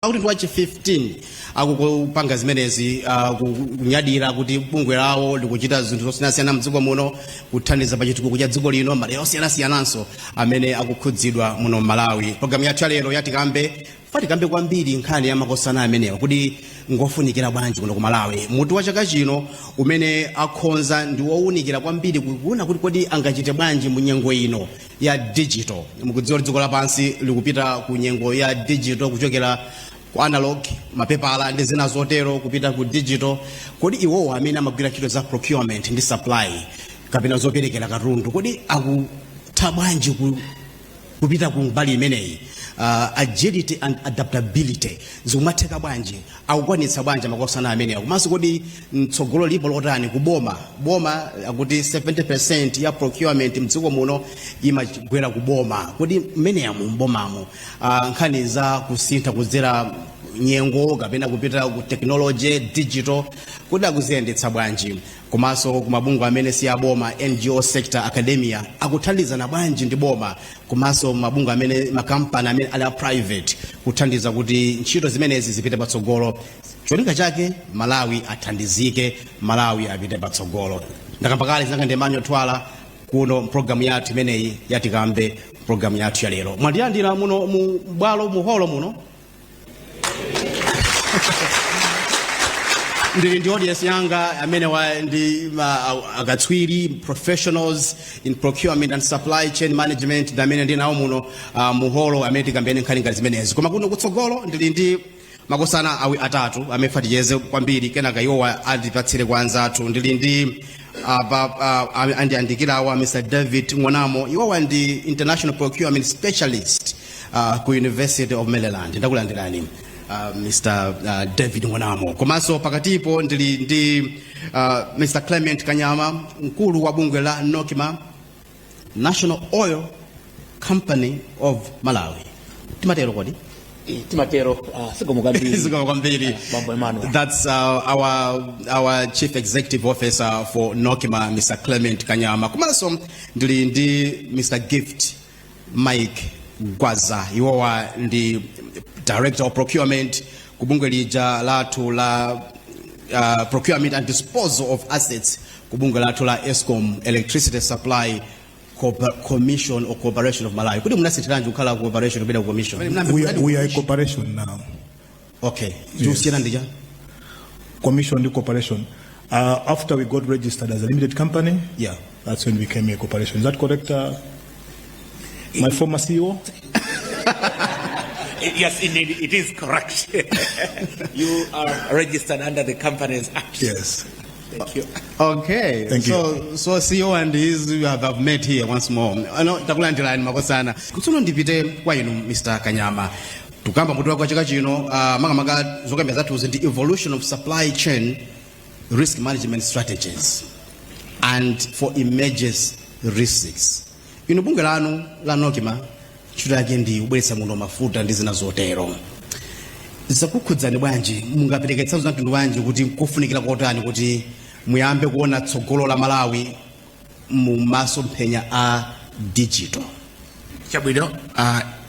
Akuti ndi wachi 15 akupanga zimenezi, kunyadira kuti bungwe lawo likuchita zinthu zosiyanasiyana mdziko muno, kuthandiza pa chitukuko cha dziko lino, madera osiyanasiyananso amene akukhudzidwa muno Malawi. Programu yathu ya lero yatikambe fatikambe kwambiri nkhani ya makosana amenewa, kuti ngofunikira bwanji kuno ku Malawi. Mutu wa chaka chino umene akhonza ndi wowunikira kwambiri kuona kuti kodi angachite bwanji mu nyengo ino ya digital. Mukudziwa kuti dziko lapansi likupita ku nyengo ya digital, kuchokera ku analog, mapepala ndi zina zotero, kupita ku digital. Kodi iwowo amene amagwira ntchito za procurement ndi supply kapena zoperekera katundu, kodi akutha bwanji kupita ku mbali imeneyi? Agility and adaptability zikumatheka bwanji? Akukwanitsa bwanji makosana amenewa? Komanso kodi mtsogolo lipo lotani kuboma? Boma akuti 70% ya procurement mdziko muno imagwera kuboma. Kodi mmeneyamo mbomamo, nkhani za kusintha kudzera nyengo kapena kupita ku technology, digital, kodi akuziyendetsa bwanji? Komanso kumabungwe amene si aboma, NGO sector, academia, akuthandizana bwanji ndi boma komanso mabungwe amene, makampani amene ali a private, kuthandiza kuti ntchito zimenezi zipite patsogolo, cholinga chake Malawi athandizike, Malawi apite patsogolo? Ndakamba kale zinanga ndi Emmanuel Twala kuno mpulogalamu yathu imeneyi yatikambe. Programu yathu ya lero mwandilandira muno mu bwalo, mu holo muno. Ndili ndi audience yanga amene wa ndi akatswiri, professionals in procurement and supply chain management, ndi amene ndi nawo muno mu holo amene tikambene nkhani ngati zimenezi. Koma kuno kutsogolo ndili ndi makosana awi atatu amene faticheze kwambiri, kenaka iwowa atipatsire kwa anzathu. Ndili ndi andiyandikirawa Mr David Ng'onamo. Iwowa ndi international procurement specialist ku University of Maryland. Ndakulandirani, Mr David Ng'onamo. Komanso pakatipo ndili ndi Mr Clement Kanyama, mkulu wa bungwe la NOCMA, National Oil Company of Malawi. Timatero kodi? Timatero. Zikomo kwambiri. Zikomo kwambiri. Bambo Emmanuel. That's our chief executive officer for NOCMA, Mr Clement Kanyama. Komanso ndili ndi Mr Gift Mike Gwaza. Iwowa ndi director of procurement ku bungwe lija lathu la procurement and disposal of assets, ku bungwe lathu la ESCOM, Electricity Supply Commission or Corporation of Malawi. Kuti munasinthiranji kukhala corporation kupita ku commission? We are a corporation now. Okay, chikusiyana ndi cha Commission ndi corporation. After we got registered as a limited company, that's when we became a corporation. Is that correct, my former CEO? Yes, indeed, it is correct. You are registered under the Companies Act. Yes. Thank you. Okay. Thank you. So CEO and his you have met here once more. Ano takulandirani makosana. Kutsono ndipite kwa inu, Mr. Kanyama. Tukamba mutu wako chaka chino, makamaka zokambira zathuzi ndi evolution of supply chain risk management strategies and for emergency risks. Inu bungwe lanu la NOCMA, ntchito yake ndi kubweretsa muno mafuta ndi zina zotero. Zakukhudzani bwanji? Mungapereke chitsanzo za mtundu wanji kuti kufunikira kotani kuti muyambe kuona tsogolo la Malawi mu masomphenya a digital? Chabwino,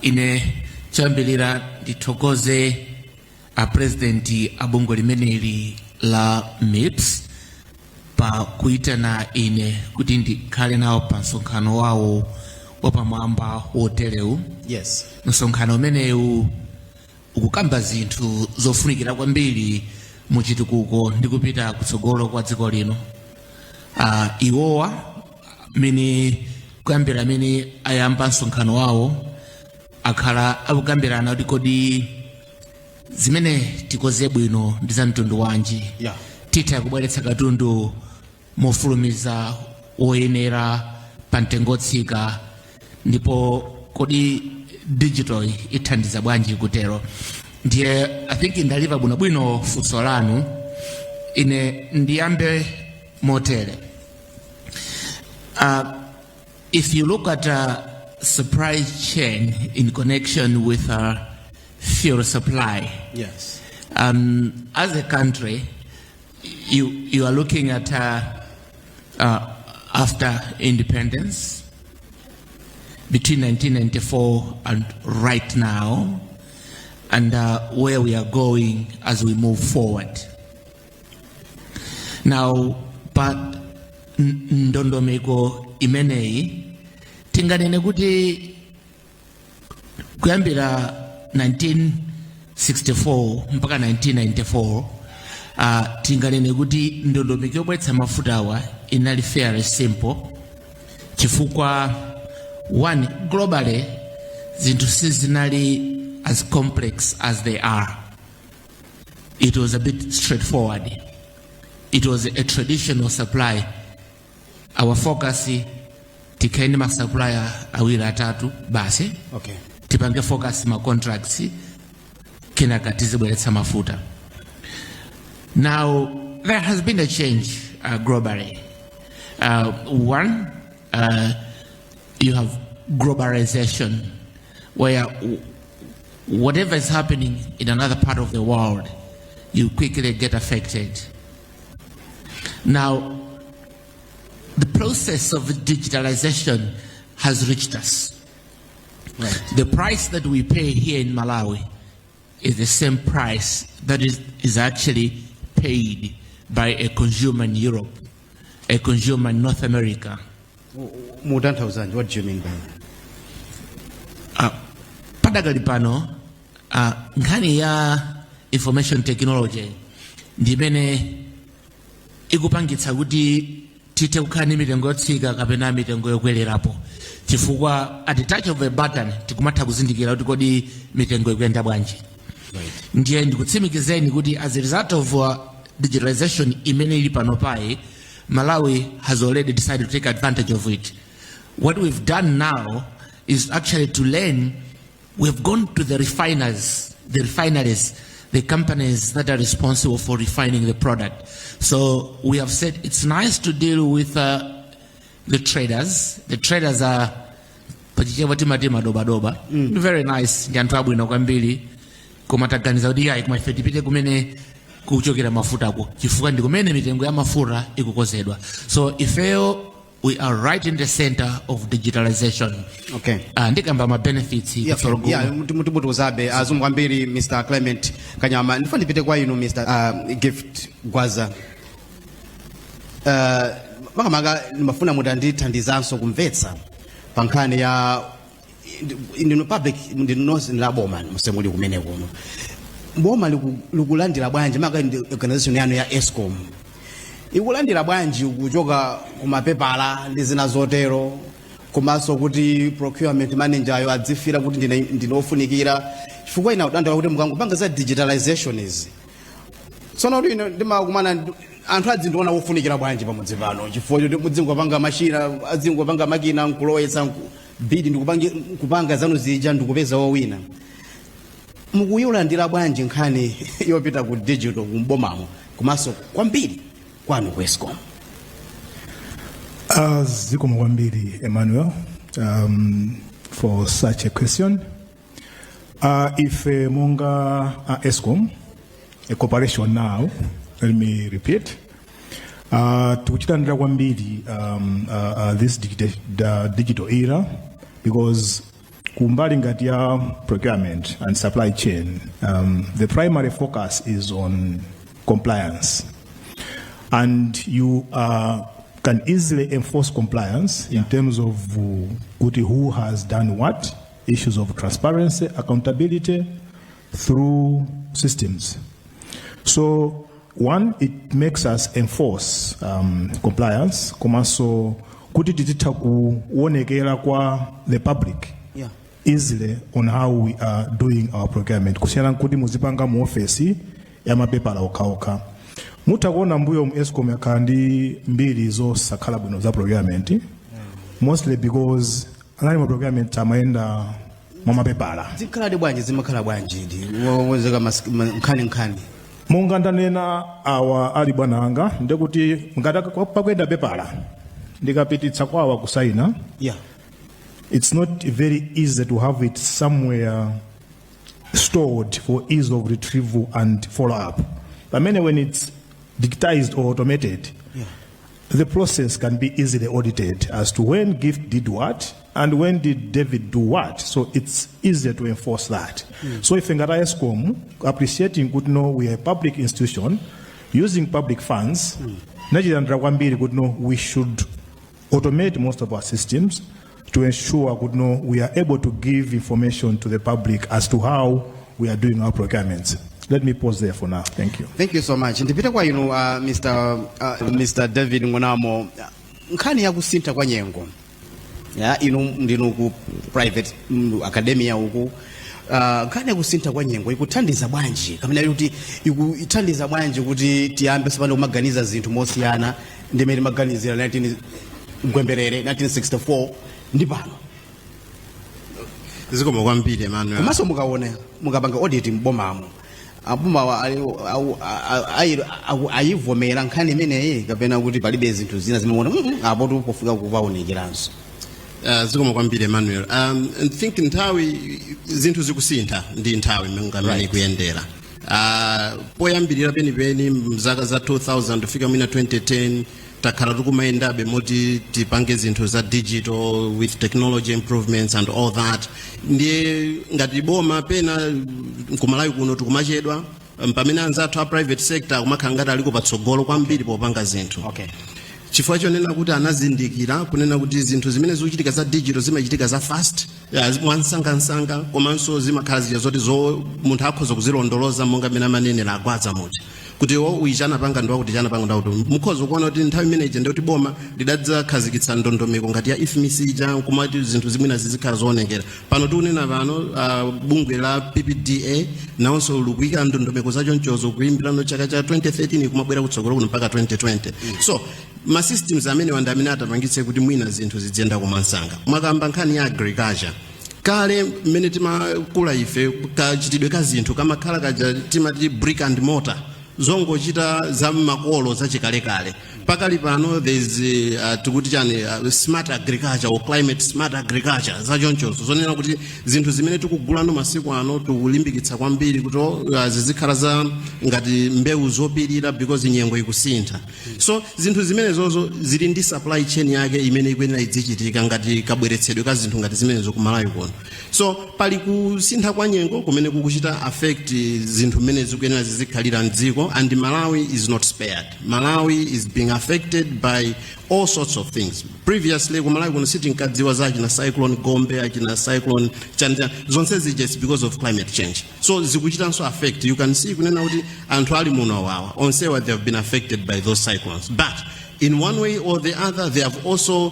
ine choyambirira ndithokoze a president a bungwe limeneli la MIPS pa kuitana ine kuti ndikhale nawo pa msonkhano wawo wapamwamba woterewu. Msonkhano umenewu ukukamba zinthu zofunikira kwambiri mu chitukuko ndi kupita kutsogolo kwa dziko lino. Iwowa mene kuyambira amene ayamba msonkhano wawo akhala akukambirana kuti kodi zimene tikoze bwino ndi za mtundu wanji, titha kubweretsa katundu mofulumiza, woyenera, pa mtengo otsika, ndipo kodi digital ithandiza bwanji kutero? Ndiye I think ndaliva bwinobwino funso lanu. Ine ndiyambe motere. If you look at supply chain in connection with fuel supply, as a country, you are looking at after independence, between 1994 and right now, and where we are going as we move forward. Now, pa ndondomeko imeneyi, tinganene kuti kuyambira 1964 mpaka 1994, tinganene kuti ndondomeko yobweretsa mafutawa inali fairly simple, chifukwa one, globally zinthu sizinali as complex as they are. It was a bit straightforward. It was a traditional supply. Our focus, tikhale ndi masupplier awiri, atatu basi. Tipange focus ma contracts, kenaka tizibweretsa mafuta. Now there has been a change globally. One, you have globalization, where whatever is happening in another part of the world, you quickly get affected. Now the process of digitalization has reached us. The price that we pay here in Malawi is the same price that is actually paid by a consumer in Europe, a consumer in North America. Mutanthauzanji? What do you mean by that? Padakali pano, nkhani ya information technology ndimene ikupangitsa kuti tithe kukhala ndi mitengo yotsika kapena mitengo yokwererapo, chifukwa at the touch of a button tikumatha kuzindikira kuti kodi mitengo ikuyenda bwanji. Ndiye ndikutsimikizeni kuti as a result of digitalization imene ili pano payi, Malawi has already decided to take advantage of it. What we've done now is actually to learn. We've gone to the refiners, the refineries, the companies that are responsible for refining the product. So we have said it's nice to deal with the traders. The traders are, pachichewa timati madobadoba, very nice, ndi anthu abwino kwambiri, koma taganiza kuti yayi, koma ife tipite kumene kuchokera mafutako, chifukwa ndi kumene mitengo ya mafuta ikukozedwa. So ifeyo, we are right in the center of digitalization. Ndikamba ma benefits kutsogolo. Yeah, mutibutuzabe azungu kwambiri. Mr Clement Kanyama, ndifuna ndipite kwa inu, Mr Gift Gwaza. Makamaka ndimafuna mutandithandizanso kumvetsa pa nkhani ya ndinu public, ndinu nonse la boma msemuli kumene kuno. Boma likulandira bwanji, maka ndi organization yanu ya ESCOM ikulandira bwanji kuchoka kumapepala ndi zina zotero, komanso kuti procurement manager ayo adzifira kuti ndinofunikira? Chifukwa ina kudandaula kuti mukangopanga za digitalization izi, tsono kuti ine ndimakumana anthu adzindiona wofunikira bwanji pamudzi pano, chifukwa choti mudzingopanga machina, adzingopanga makina nkulowetsa bid kupanga zanu zija ndikupeza wowina. Mukuyilandira bwanji nkhani yopita ku digital kumbomamo, komanso kwambiri kwanu ku ESCOM? Zikomo kwambiri, Emmanuel, for such a question. If monga ESCOM, a corporation now, let me repeat, tikuchilandira kwambiri this digital, the digital era, because kumbali ngati ya procurement and supply chain, the primary focus is on compliance, and you can easily enforce compliance in terms of kuti who has done what, issues of transparency, accountability through systems. So one, it makes us enforce compliance, komanso kuti tititha kuonekera kwa the public easily on how we are doing our procurement, kusiyana nkuti muzipanga mu ofesi ya mapepala okhaokha. Mutha kuona mbuyo mu ESCOM yakhala ndi mbiri zosakhala bwino za procurement, mostly because anali ma procurement amayenda mwa mapepala. Zikhaladi bwanji? Zimakhala bwanji ndi wozeka nkhani nkhani? Monga ndanena, awa ali bwana anga, ndekuti ngati pakuyenda pepala ndikapititsa kwawa kusaina, it's not very easy to have it somewhere stored for ease of retrieval and follow up. Pamene when it's digitized or automated, The process can be easily audited as to when Gift did what and when did David do what. So it's easier to enforce that. So if ngati ESCOM, appreciating kuti no, we are a public institution using public funds, tinachilandira kwambiri kuti no, we should automate most of our systems to ensure kuti no, we are able to give information to the public as to how we are doing our procurements. Let me pause there for now. Thank you. Thank you so much. Ndipite kwa inu, Mr. David Ng'onamo. Nkhani yakusintha kwa nyengo ya, inu ndinu ku private academia uku, nkhani yakusintha kwa nyengo ikuthandiza bwanji, kapena kuti ikuthandiza bwanji kuti tiyambe tsopano kumaganiza zinthu mosiyana ndimene timaganizira 19 Gwemberere 1964 ndi pano? Zikomo kwambiri, Emmanuel. Komanso mukaona, mukapanga audit mbomamo, abomawa ayivomera nkhani imeneyi, kapena kuti palibe zinthu zina zimene apo pofika kupaonekeranso? Zikomo kwambiri, Emmanuel. I think nthawi, zinthu zikusintha ndi nthawi monga mmene ikuyendera. Poyambirira penipeni mzaka za 2000 kufika mwina 2010, takhala tikumayendabe moti tipange zinthu za digital with technology improvements and all that. Ndiye ngati boma pena kumalawi kuno tikumachedwa, pamene anzathu a private sector akumakhala ngati aliko patsogolo kwambiri popanga zinthu, chifukwa chonena kuti anazindikira kunena kuti zinthu zimene zikuchitika za digital zimachitika za fast, mwansangansanga, komanso zimakhala zija zoti zo munthu akhoza kuzilondoloza, monga mmene amanenera agwadza muti kuti o, uyi chanapanga ndiwakuti, chanapanga ndiwakuti. Mukhoza kuona kuti nthawi imeneyi ndikuti boma lidadzakhazikitsa ndondomeko ngati ya IFMIS ija, nkumati zinthu zimwina zizikhala zoonekera. Pano tikunena pano, bungwe la PPDA nawonso likuyika ndondomeko zachonchozo kuyimbirano chaka cha 2013 kumabwera kutsogolo kuno mpaka 2020. So ma systems amene wanda amene atapangitse kuti mwina zinthu ziziyenda kumansanga. Mwakamba nkhani ya agriculture. Kale mmene timakula ife, kachitidwe ka zinthu kamakhala kaja timati brick and mortar, zongochita za makolo zachikalekale. Pakali pano there's tikuti chani, smart agriculture or climate smart agriculture, zachonchozo zonena kuti zinthu zimene tikugulano masiku ano tikulimbikitsa kwambiri kuti zizikhala za ngati mbewu zopirira because nyengo ikusintha. So zinthu zimenezozo zili ndi supply chain yake imene ikuyenera idzichitika ngati kabweretsedwe ka zinthu ngati zimenezo kumalawi kuno. So pali kusintha kwa nyengo kumene kukuchita affect zinthu mmene zikuyenera zizikhalira mdziko, and Malawi is not spared. Malawi is being affected by all sorts of things. Previously kumalawi kuno sitinkadziwa za achina Cyclone Gombe, achina cyclone chanja, zonse zija is because of climate change. So zikuchitanso affect. You can see kunena kuti anthu ali muno awawa onsewa, they have been affected by those cyclones, but in one way or the other they have also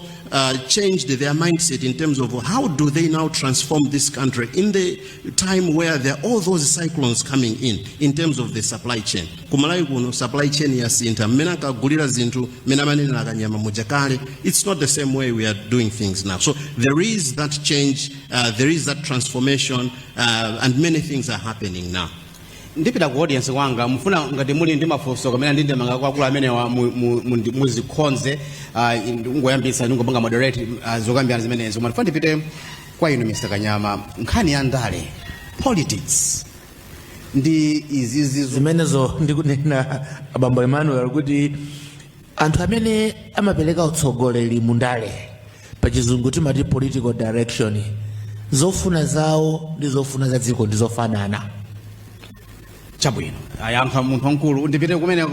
changed their mindset in terms of how do they now transform this country in the time where there are all those cyclones coming in terms of the supply chain. Kumalawi kuno supply chain yasintha. Mmene ankagulira zinthu, mmene amanenera akanyama muja kale, it's not the same way we are doing things now. So there is that change, there is that transformation, and many things are happening now. Ndipita ku audience kwanga. Mufuna ngati muli ndi mafunso kamene ndi ndemanga kwa akulu amenewa, muzikhonze ngoyambisa, ndingopanga moderate zokambirana zimenezo. Koma ndifuna ndipite kwa inu, Mr. Kanyama, nkhani ya ndale, politics ndi izizi. Zimenezo ndikunena, abambo Emmanuel, kuti anthu amene amapereka utsogoleri mu ndale, pachizungu timati political direction, zofuna zawo ndi zofuna za dziko ndi zofanana. Chabwino, ayankha munthu wamkulu. Ndipite kumene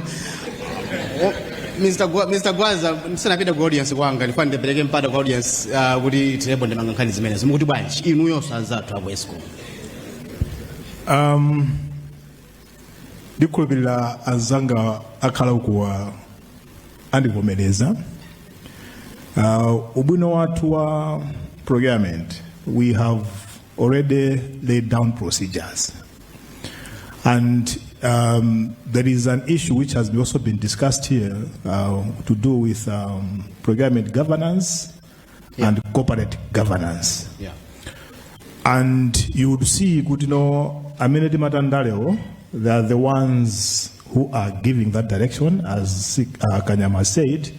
Mr. Gwaza, ndisanapite ku audience kwanga, ndifuna ndipereke mpata ku audience kuti tilepo ndemanga nkhani zimenezo. Mukuti bwanji inuyonso, anzathu aku ESCOM? Ndikhulupirira anzanga akhala ukuwa andivomereza. Ubwino wathu wa procurement, we have already laid down procedures, and there is an issue which has also been discussed here to do with procurement governance and corporate governance. And you would see kuti no, amene timati andalewo, they are the ones who are giving that direction, as Kanyama said,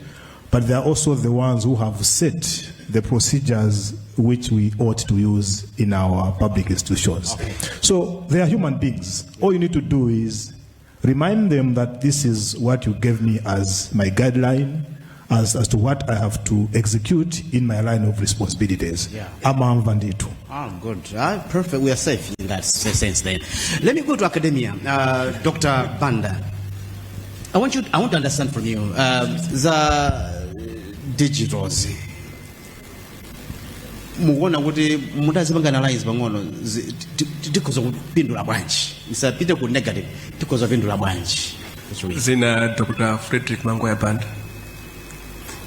but they are also the ones who have set the procedures which we ought to use in our public institutions. So they are human beings. All you need to do is remind them that this is what you gave me as my guideline. as to what I have to execute in my line of responsibilities. Amamva ndithu. Ah, good. Ah, perfect. We are safe in that sense then. Let me go to academia. Dr. Banda, I want to understand from you the digitals. Mukuona kuti mutazipanga analyze pang'ono, tikhoza kupindula bwanji? Isapite ku negative, tikhoza kupindula bwanji? Zina Dr. Frederick Mangoya Banda.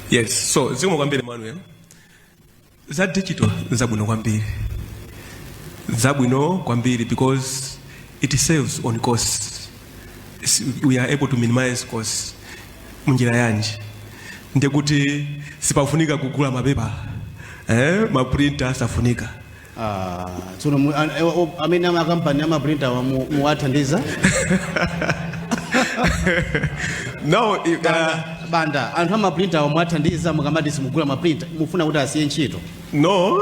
Yes, so zikomo kwambiri, Emmanuel. Za digital zabwino kwambiri, zabwino kwambiri, because it saves on costs. We are able to minimize costs munjira yanji? Ndekuti sipafunika kugula mapepa, maprinter safunika. Ah, tsono amene amakampani amaprinter muwathandiza? No, Banda, anthu amaprinter muwathandiza mukamati simugula maprinter? Mufuna kuti asiye ntchito? No.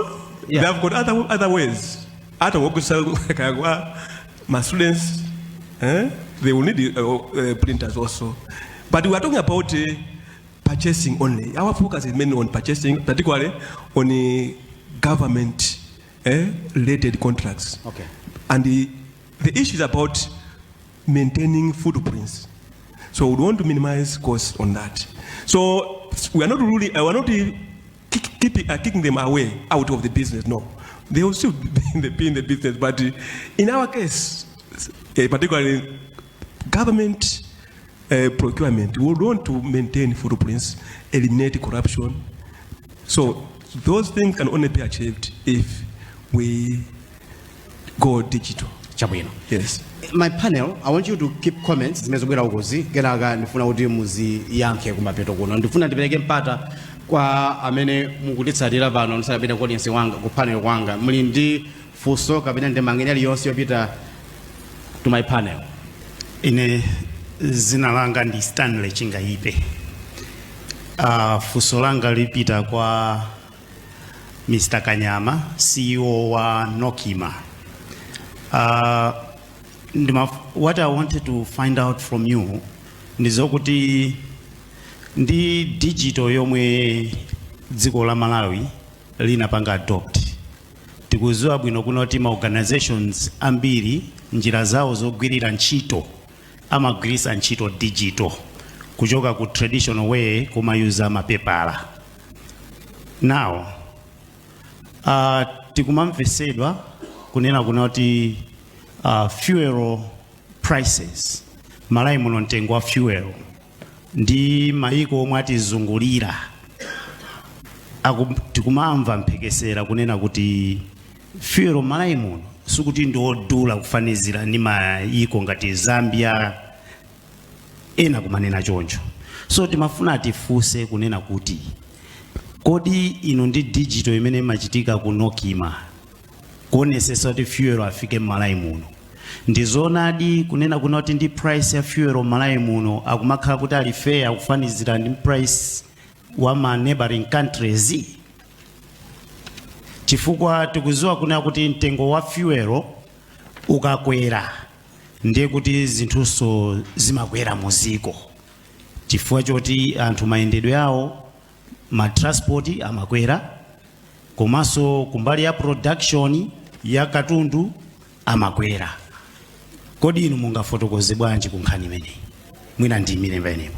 Yeah. They have got other ways. Ata wokusa kwa my students, eh? They will need printers also. But we are talking about purchasing only. Our focus is mainly on purchasing, particularly on government related contracts. And the issue is about maintaining footprints. So we want to minimize costs on that. So we are not really, we are not kicking them away out of the business. No, they will still be in the business. But in our case, particularly government procurement, we want to maintain footprints, eliminate corruption. So those things can only be achieved if we go digital. Chabwino. Yes. My panel, I want you to keep comments zimene zobwera ukozi, kenaka ndifuna kuti muziyankhe kumapeto kuno. Ndifuna ndipereke mpata kwa amene mukutitsatira pano ndisanapite ku audience wanga, ku panel wanga. Muli ndi funso kapena ndemanga iliyonse yopita to my panel? Ine zina langa ndi Stanley Chingaipe. Funso langa lipita kwa Mr. Kanyama, CEO wa NOCMA. What I wanted to find out from you ndizokuti ndi digital yomwe dziko la Malawi linapanga adopt, tikuziwa bwino kuno kuti ma organizations ambiri njira zawo zogwirira ntchito amagwirisa ntchito digital kuchoka ku traditional way kumayuza mapepala. Now tikumamvesedwa kunena kuna kuti fuel prices Malawi muno, mtengo wa fuel ndi maiko omwe atizungulira, tikumamva mphekesera kunena kuti fuel Malawi muno sikuti ndiodula kufanizira ndi maiko ngati Zambia, ena kumanena choncho. So timafuna tifunse kunena kuti kodi ino ndi digital imene imachitika ku NOCMA kuonesesa kuti fuel afike m'Malawi muno, ndizoonadi kunena kuna kuti ndi price ya fuel m'Malawi muno akumakhala kuti ali fair kufanizira ndi price wa ma neighboring countries? Chifukwa tikuziwa kunena kuti mtengo wa fuel ukakwera ndiye kuti zinthuso zimakwera muziko, chifukwa choti anthu mayendedwe awo, ma transport amakwera, komanso kumbali ya production ya katundu amakwera. Kodi inu mungafotokoze bwanji ku nkhani imeneyi? Mwina ndiyimire pamenepo.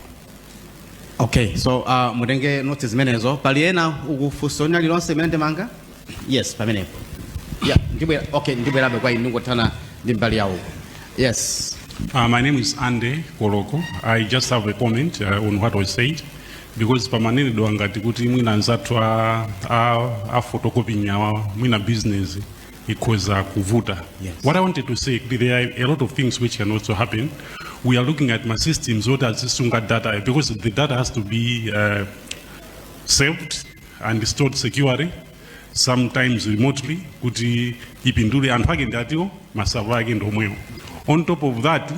Okay, so mutenge notes zimenezo. Pali ena ukufunso lina lilonse imene ndimanga? Yes, pamenepo. Yeah, ndibwera. Okay, ndibwerabe kwa inu, ndingothana ndi mbali yawo. Yes. My name is Andy Koloko. I just have a comment on what was said, because pamanenedwa ngati kuti mwina anzathu a photocopying awa, mwina business ikhoza kuvuta. What I wanted to say, there are a lot of things which can also happen. We are looking at my systems what azisunga data, because the data has to be saved and stored securely, sometimes remotely, kuti ipindule anthu ake ndi atiwo, maserver ake ndi omwewo. On top of that,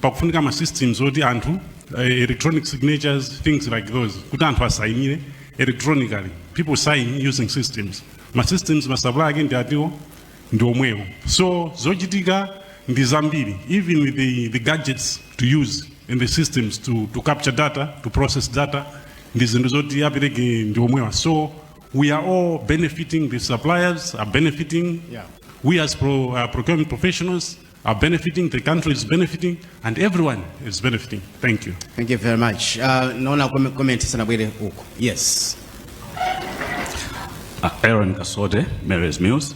pakufunika ma systems oti anthu electronic signatures, things like those, kuti anthu asayinire electronically. People sign using systems, ma systems, maserver ake ndi atiwo, ndi omwewo. So zochitika ndi zambiri, even with the gadgets to use and the systems to capture data, to process data, Ndi zinthu zoti apereke ndi omwewa. So we are all benefiting, the suppliers are benefiting, we as procurement professionals are benefiting, the country is benefiting, and everyone is benefiting. Thank you. Thank you very much. Naona comment sanabwere uku. Yes. Aaron Kasote, Mary's Mills.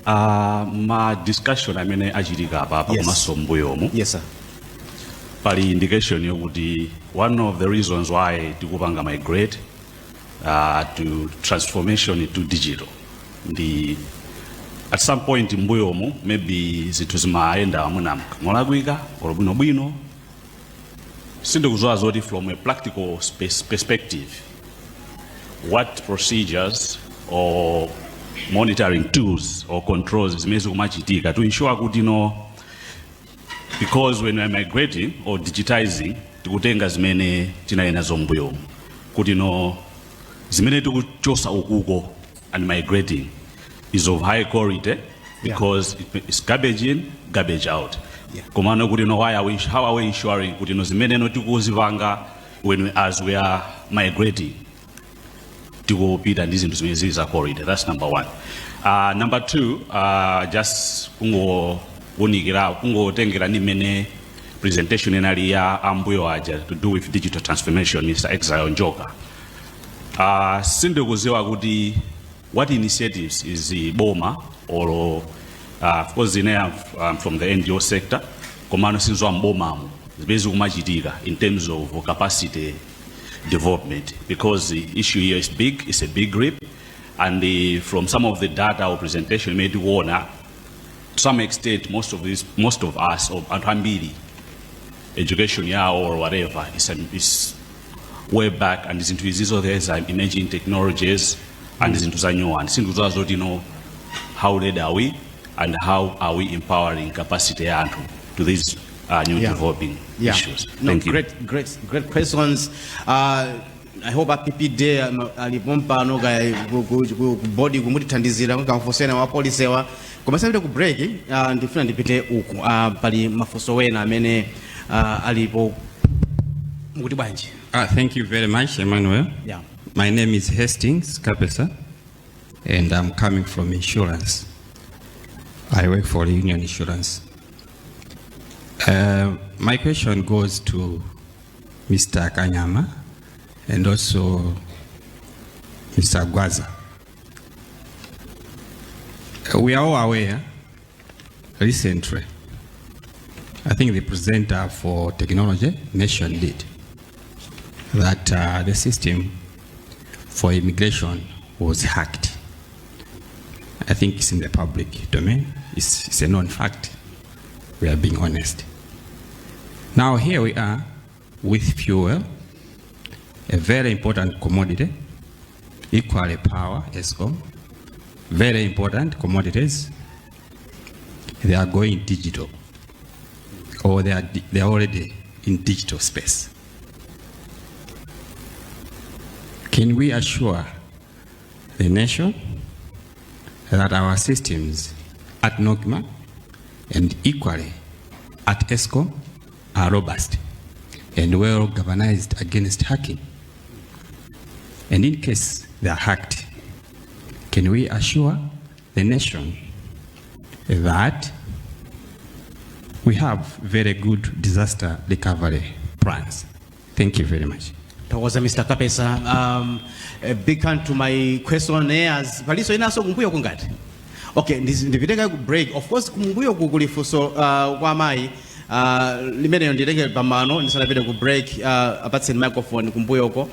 Ma discussion amene achitika apa komanso mbuyomu, Yes, sir. Pali indication yokuti one of the reasons why tikupanga migrate to transformation to digital ndi at some point mbuyomu maybe zinthu zimayenda mwina molakwika or bwinobwino. Sindikudziwa zoti from a practical space perspective, what procedures or monitoring tools or controls zimene zikumachitika to ensure kuti, no, because when we're migrating or digitizing, tikutenga zimene tinali nazo mbuyomu, kuti no, zimene tikuchosa ukuko and migrating is of high quality, because it's garbage in, garbage out. Komano kuti no, why are we, how are we ensuring kuti no, zimene no tikuzipanga as we are migrating, tikupita ndi zinthu zimene zili za quality? That's number one. Number two, just kungowunikira, kungotengera ndi mmene presentation inali ya ambuyo aja to do with digital transformation, Mr Exile Njoka, sindikuziwa kuti what initiatives is the boma or of course ine I'm from the NGO sector, komano sindidziwa mbomamo zimene zikumachitika in terms of capacity development, because the issue here is big, it's a big leap, and from some of the data or presentation made kuona, to some extent most of us or anthu ambiri, education yawo or whatever is way back, and zinthu izizo, there's emerging technologies and zinthu za new one. Sindikudziwa zoti no, how ready are we and how are we empowering capacity ya anthu to these new developing issues? No, Thank you. Great, great, great questions. I hope APPD alipo mpano ku body kumutithandizira kukamfosena wa policy wa. Koma sapite ku break, ndifuna ndipite uku. Pali mafunso wena amene alipo. Mukuti bwanji? Thank you very much, Emmanuel. My name is Hastings Kapesa, and I'm coming from insurance. I work for Union Insurance. My question goes to Mr. Kanyama and also Mr. Gwaza. We are all aware, recently, I think the presenter for technology mentioned it, that the system for immigration was hacked. I think it's in the public domain. It's a known fact. We are being honest. Now here we are with fuel, a very important commodity, equally power, ESCOM, very important commodities. They are going digital, or they are already in digital space. Can we assure the nation that our systems at NOCMA and equally at ESCOM are robust and well galvanized against hacking? And in case they are hacked, can we assure the nation that we have very good disaster recovery plans? Thank you very much. Thokoza, Mr. Kapesa. A big hand to my questionnaires. Paliso inaso kumbuyo kungati? Okay, ndipiteka ku break. Of course kumbuyo kuli funso kwa amayi limeneyo nditenge pamano ndisanapite ku break. Apatseni microphone kumbuyoko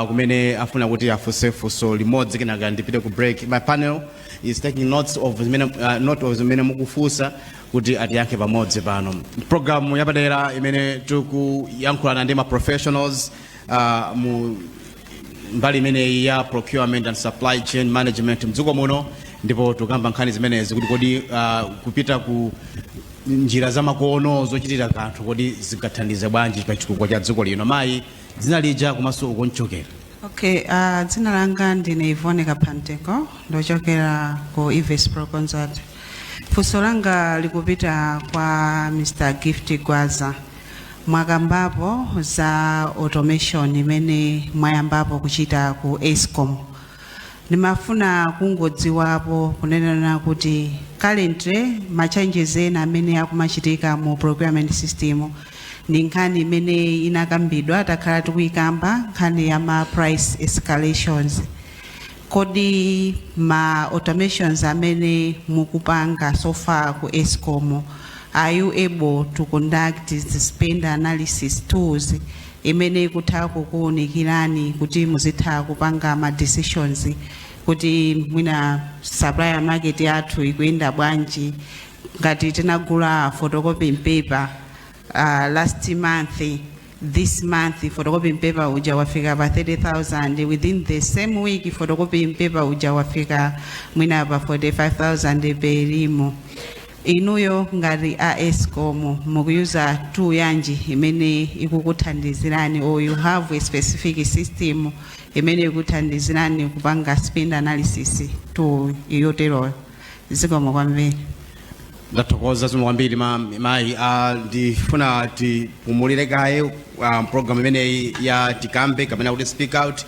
kumene afuna kuti afunse funso limodzi, kenaka ndipite ku break. My panel is taking notes of zimene, note of zimene mukufunsa kuti atiyankhe pamodzi pano. Programu yapadera imene tikuyankhulana ndi ma professionals mu mbali imeneyi ya procurement and supply chain management mdziko muno, ndipo tikamba nkhani zimenezi kuti kodi kupita ku njira zamakono zochitira kanthu kodi zingathandize bwanji pa chitukuko cha dziko lino. Mayi, dzina lija komanso ukonchokera? Okay, dzina langa ndine Yvonne Kapanteko, ndochokera ku Ives Pro Consult. Funso langa likupita kwa Mr. Gift Gwaza. Mwakambapo za automation imene mwayambapo kuchita ku ESCOM. Ndimafuna kungodziwapo kunenera kuti currently ma changes ena amene akumachitika mu procurement system ndi nkhani imene inakambidwa, takhala tikuyikamba, nkhani ya ma price escalations. Kodi ma automations amene mukupanga so far ku ESCOM, are you able to conduct the spend analysis tools imene ikutha kukuwunikirani kuti muzitha kupanga ma decisions kuti mwina supplier market yathu ikuyenda bwanji? Ngati tinagula photocopying paper last month, this month photocopying paper uja wafika pa 30,000, within the same week photocopying paper uja wafika mwina pa 45,000 per ream. Inuyo ngati a ESCOM mukuyuza tool yanji imene ikukuthandizirani, or you have a specific system imene ikuthandizirani kupanga spend analysis tool yoteroyo? Zikomo kwambiri. Ndathokoza, zikomo kwambiri mayi. Ndifuna tipumulire kaye program imeneyi ya Tikambe kapena kuti Speak Out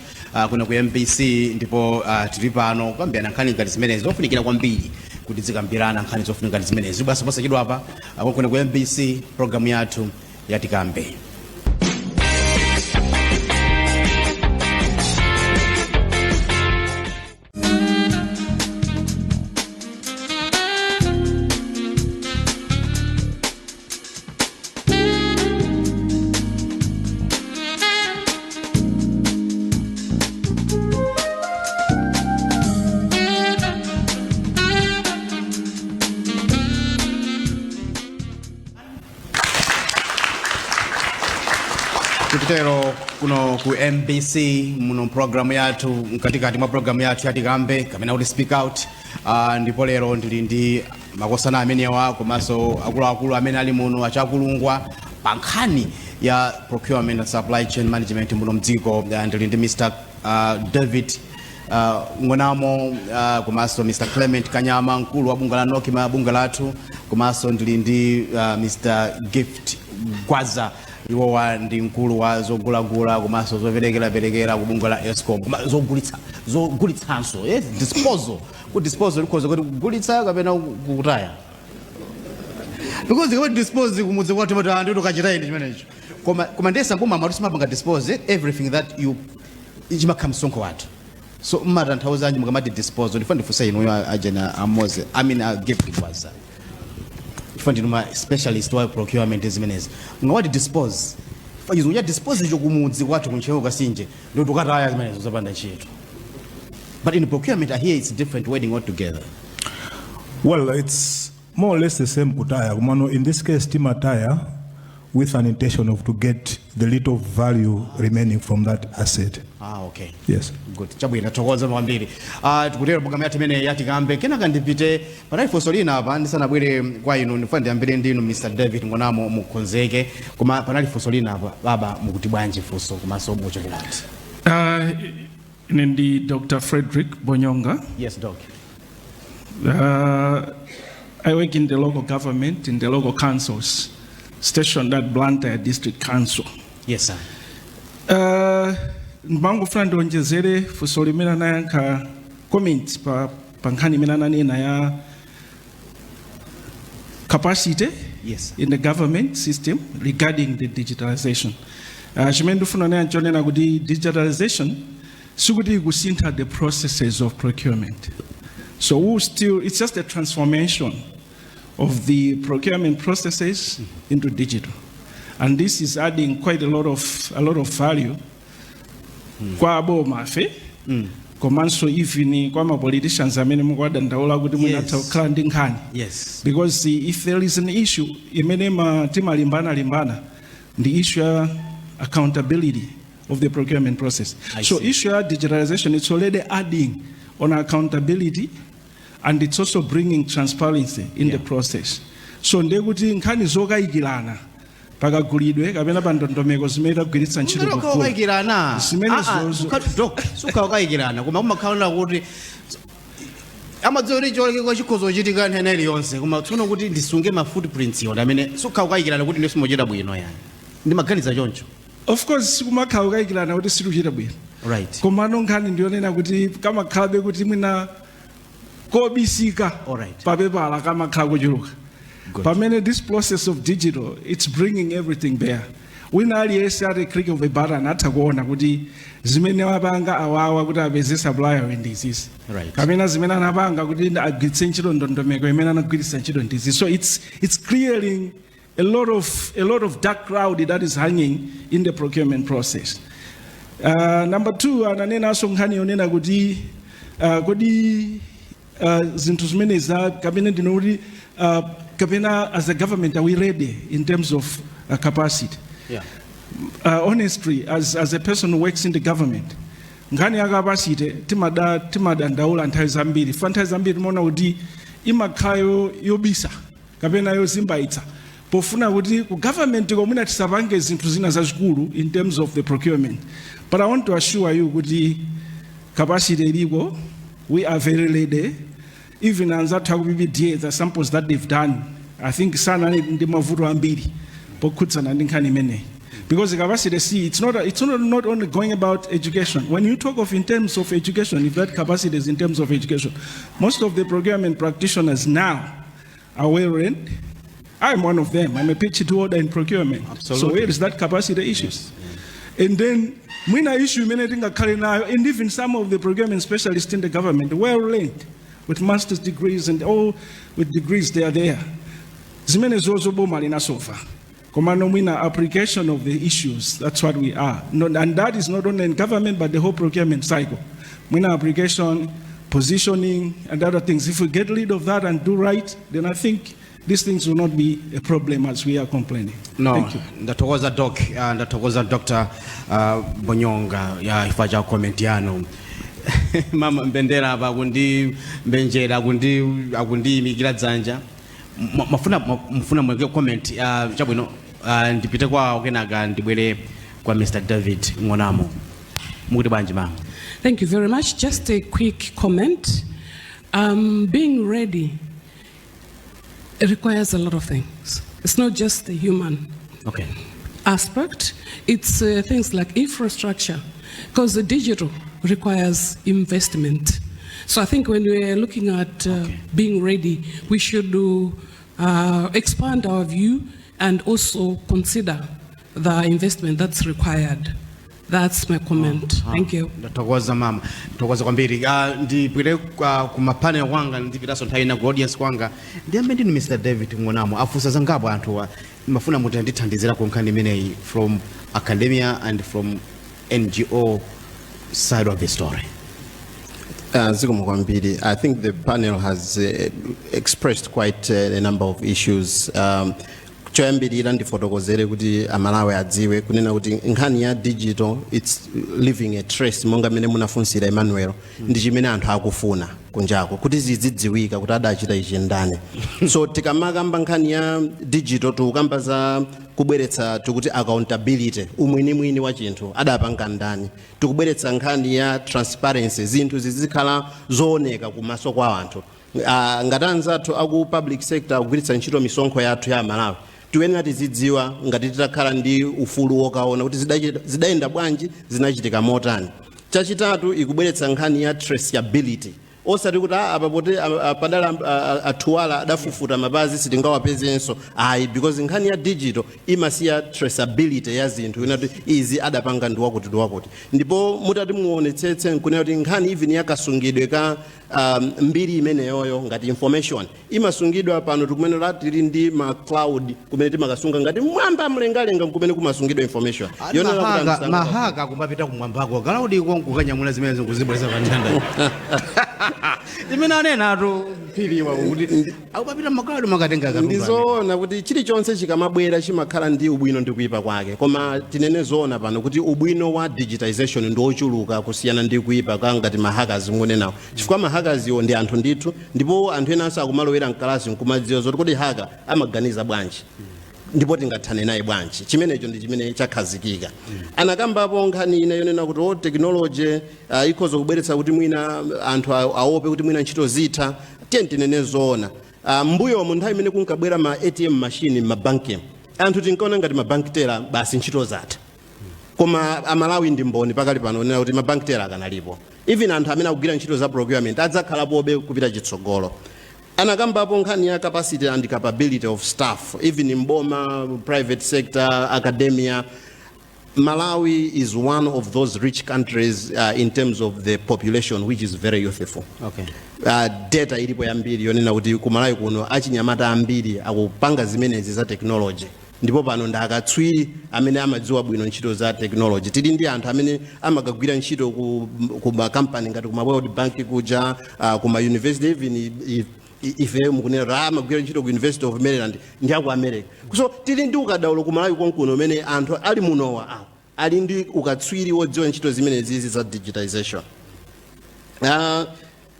kuno ku MBC, ndipo tili pano kukambirana nkhani ngati zimenezi zofunikira kwambiri kuti zikambirana nkhani zofunika ngati zimenezi. Basi, posachedwa apa kuno ku MBC, program yathu ya Tikambe. Tikutero kuno ku MBC muno programu yathu, mkatikati mwa programu yathu ya Tikambe kapena kuti Speak Out, ndipo lero ndili ndi makosana amenewa komanso akuluakulu amene ali muno achakulungwa pa nkhani ya procurement and supply chain management muno mdziko. Ndili ndi Mr David Ng'onamo, komanso Mr Clement Kanyama, mkulu wa bungwe la NOCMA, bungwe lathu, komanso ndili ndi Mr Gift Gwaza, iwowa ndi mkulu wa zogulagula komanso zoperekeraperekera ku bungwe la ESCOM, koma zogulitsa, zogulitsanso, yes, disposal. Ku disposal likhoza kuti kugulitsa kapena kutaya, because kuti dispose kumudzi kwathu pati anthu tukachitayi ndi chimenecho, koma ndiye sangoma amati simapanga dispose everything that you chimakhala msonkho wathu. So mmatanthauzanji mukamati dispose? Ndifuna ndifunse inuyo ajena amoze, I mean, Gift Gwaza, chifukwa ndinu ma specialist wa procurement zimenezi. Mungawati dispose, chizungu cha dispose icho kumudzi kwathu kuntcheu kasinje ndi tukataya zimenezo zopanda ntchito, but in procurement I hear it's different wording altogether. Well, it's more or less the same, kutaya. Kumano, in this case, timataya with an intention of to get the little value remaining from that asset. Ah, okay. Yes. Good, chabwino, thokoza kwambiri. Tikutero programu yathu imene yatikambe. Kenaka ndipite, panali funso lina apa ndisanabwere kwa inu. Ndifuna ndiyambire ndinu Mr David Ngonamo, mukonzeke, koma panali funso lina apa. Baba, mukuti bwanji funso komanso muchokerati? Ine ndi Dr. Frederick Bonyonga. Yes, doc. I work in the local government, in the local councils, stationed at Blantyre District Council. Yes, sir. Ndimangofuna ndionjezere funso limene anayankha, comment pa nkhani imene ananena ya capacity in the government system regarding the digitalization. Chimene ndifuna nena nchonena kuti digitalization sikuti ikusintha the processes of procurement. So we still, it's just a transformation of the procurement processes into digital. And this is adding quite a lot of value kwa boma fe, komanso even kwa ma politicians amene mukuwadandaula kuti mwinatha kukhala ndi nkhani, because if there is an issue imene timalimbana limbana ndi issue ya accountability of the procurement process. I So see. issue ya digitalization, it's already adding on accountability and it's also bringing transparency in the process. So ndekuti nkhani zokayikirana pakagulidwe kapena pa ndondomeko zimene tagwiritsa ntchito Ukakhala pogula. ukayikirana. Zimene Doc, sukhala ukayikirana, koma umakhala kuti amadziwa kuti cholekeka chikhoza kuchitika nthena iliyonse, koma tsono kuti ndisunge ma footprints yona amene sukhala ukayikirana kuti ndisimuchita bwino yani. Ndimaganiza choncho. Of course, sikumakhala kukayikirana kuti situchita bwino. Komano nkhani ndiyonena kuti kamakhalabe kuti mwina kobisika papepala kamakhala kuchuluka, pamene this process of digital, it's bringing everything there. Wina aliyense at a click of a button atha kuona kuti zimene wapanga awawa kuti apeze supplier ndi izizi, kapena zimene anapanga kuti agwiritse ntchito ndondomeko imene anagwiritsa ntchito ndizi. So it's clearing a lot of dark cloud that is hanging in the procurement process. Number two, ananenanso nkhani yonena kuti kodi zinthu zimene za kapena ndinoti kapena as a government, are we ready in terms of capacity? Honestly, as a person who works in the government, nkhani ya capacity timadandaula nthawi zambiri. Fa nthawi zambiri timaona kuti imakhala yobisa kapena yozimbaitsa, pofuna kuti ku government komwina tisapange zinthu zina zazikulu in terms of the procurement. But I want to assure you kuti capacity iliko. We are very ready. Even anzathu aku PPDA, the samples that they've done, I think sana ndi mavuto ambiri pokhudzana ndi nkhani imeneyi, because the capacity, see, it's not only going about education. When you talk of in terms of education, if that capacity is in terms of education, most of the procurement practitioners now are well read. I'm one of them. I'm a PhD holder in procurement. So where is that capacity issues? And then mwina issue imene tingakhale nayo, and even some of the procurement specialists in the government, well learned with master's degrees and all with degrees, they are there. Zimene zozo boma linasolva. Komano mwina application of the issues, that's what we are. No, and that is not only in government but the whole procurement cycle. Mwina application, positioning and other things, if we get rid of that and do right, then I think these things will not be a problem as we are complaining. No. Thank you. Ndathokoza, Doc. Ndathokoza, Dr Bonyonga, ya chifukwa cha comment yanu. Mama Mbendera apa akundi mbenjera, akundiyimikira dzanja. Mafuna mweke comment? Chabwino, ndipite kwawo, kenaka ndibwere kwa Mr David Ng'onamo. Mukuti bwanji, mama? Thank you very much. Just a quick comment. Being ready requires a lot of things. It's not just the human aspect, it's things like infrastructure, because the digital requires investment. So I think when we're looking at being ready, we should expand our view and also consider the investment that's required. That's my comment. Thank you. Ndathokoza, mama, ndathokoza kwambiri. Ndipite kuma panel kwanga, ndipitanso nthawi ina ku audience kwanga. Ndiyambe ndinu, Mr David Ng'onamo. Afunsa zangapo anthuwa, mafuna muti andithandizira ku nkhani imeneyi from academia and from NGO side of the story. Zikomo kwambiri. I think the panel has expressed quite a number of issues. Choyambirira ndifotokozere kuti Amalawi adziwe kunena kuti nkhani ya digital, it's leaving a trace, monga mmene munafunsira, Emmanuel, ndi chimene anthu akufuna kunjako, kuti zizidziwika kuti adachita ichi ndani. So tikamakamba nkhani ya digital, tikukamba za kubweretsa, tikuti accountability, umwinimwini wa chinthu adapanga ndani. Tikubweretsa nkhani ya transparency, zinthu zizikhala zooneka kumaso kwa anthu. Ngati anzathu aku public sector akugwiritsa ntchito misonkho yathu ya Malawi, tiyenera tizidziwa, ngati titakhala ndi ufulu wokaona kuti zidayenda bwanji, zinachitika motani. Chachitatu, ikubweretsa nkhani ya traceability, osati kuti apa poti padala athuwala adafufuta mapazi, sitingawapezenso, ayi, because nkhani ya digital imasiya traceability ya zinthu, ina kuti izi adapanga ndi wakuti ndi wakuti. Ndipo mutati muonetsetse, nkunena kuti nkhani even yakasungidwe ka mbiri imeneyoyo ngati information imasungidwa pano, tikumene tili ndi ma cloud kumene timakasunga ngati mwamba mlengalenga kumene kumasungidwa information yonena kuti anthu ma hacker ma hacker kumapita kumwambako, cloud kukanyamula zimene zikuzibwereza pandanda imene anenatu phiriwa kuti akupapita ma cloud makatenga katundu amene. Ndizoona kuti chilichonse chikamabwera chimakhala ndi ubwino ndi kuyipa kwake, koma tinene zoona pano kuti ubwino wa digitization ndi ochuluka kusiyana ndi kuyipa ka ngati ma hackers mukunenawo, chifukwa ma hackers iwo ndi anthu ndithu, ndipo anthu enanso akumalowera mkalasi nkumadziwa zoti kodi hacker amaganiza bwanji ndipo tingathane naye bwanji. Chimenecho ndi chimene chakhazikika. Anakambapo nkhani ina yonena kuti o technology ikhoza kubweretsa kuti mwina anthu aope kuti mwina ntchito zitha. Tiye tinene zoona, mbuyomu nthawi imene kunkabwera ma ATM machine m'mabanki, Anthu tinkaona ngati ma bank teller basi ntchito zatha, koma Amalawi ndi mboni pakali pano onena kuti ma bank teller akanalipo. Even anthu amene akugwira ntchito za procurement adzakhalapobe kupita chitsogolo. Anakambapo nkhani ya capacity and capability of staff, even mboma, private sector, academia. Malawi is one of those rich countries in terms of the population, which is very youthful. Data ilipo yambiri yonena kuti kuMalawi kuno achinyamata ambiri akupanga zimenezi za technology, ndipo pano ndi akatswiri amene amadziwa bwino ntchito za technology. Tili ndi anthu amene amakagwira ntchito ku makampani ngati kuma World Bank kuja, kuma university. Even ife mukunena kuti amagwira ntchito ku University of Maryland ndi aku America. So tili ndi ukadaulo ku Malawi konkuno umene anthu ali munowa awo ali ndi ukatswiri wodziwa ntchito zimenezizi za digitization.